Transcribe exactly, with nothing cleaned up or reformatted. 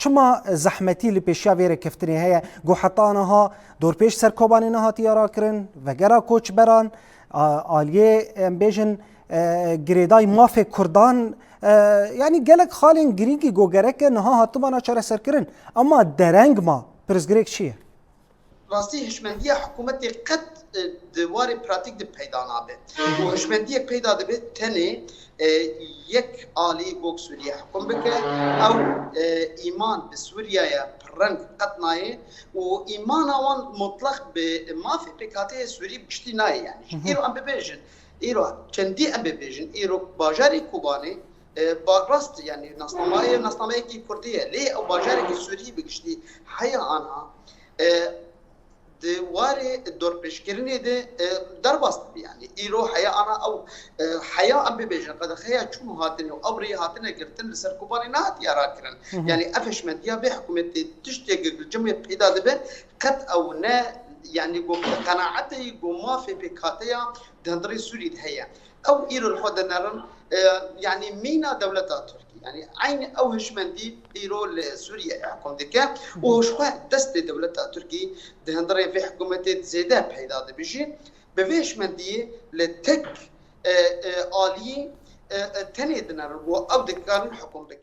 Çima zehmetî li pêşiya vê rêkeftinê heye? Ku heta niha dorpêç ser Kobanê nehatiye rakirin, vegera koçberan, a-, aliyê, em bêjin, e, girêdayî mafê Kurdan, e, yanî gelek xalên girîngî ku gereke niha hatibana çareserkirin. Ema dereng ma, pirsgirêk çi ye? Rastî hişmendiya hikûmetê qet, e, di warê pratîk de peyda nabe. Û hişmendiyek peyda dibe tenê, e, yek alî wek Sûriye hikûm bike, ew, e, îman bi Sûriyeya pirreng qet nayê û îmana wan mutleq bi mafê pêkhateyê Sûrî bi giştî nayê. Yani, Hı hı. îro em bibêjin, îro çendî em bibêjin, îro bajarê Kobanê, e, ba-, rast, yani, nasnamayê, nasnameyekî Kurdî ye. Lê ew bajarekî Sûrî bi giştî heya anha, e, di warê dorpêçkirinê de, e, derbas dibe. Yani, îro heya ana ew, e, heya em bibêjin, qedexeya çûn û hatinê û ew rê hatine girtin li ser Kobanê nehatiye rakirin. Hı hı. Yani, ev hişmendiya vê hikûmetê tiştê ku li cem wê peyda dibe, qet ew ne, yani, ku qenaetê ku mafê pêkhateya di hundirê Sûrî de heye. Ew îro li xwe dinerin, e, yani, mîna dewleta Tirkî. Yani, eynî ew hişmendî îro li Sûriyeyê hikûm dike û ji xwe destê dewleta Tirkî di hundirê vê hikûmetê zêde peyda dibe jî. Bi vê hişmendiyê li tek, e, e, aliyî, e, e, tenê dinerin û ew dikarin hikûm bikin.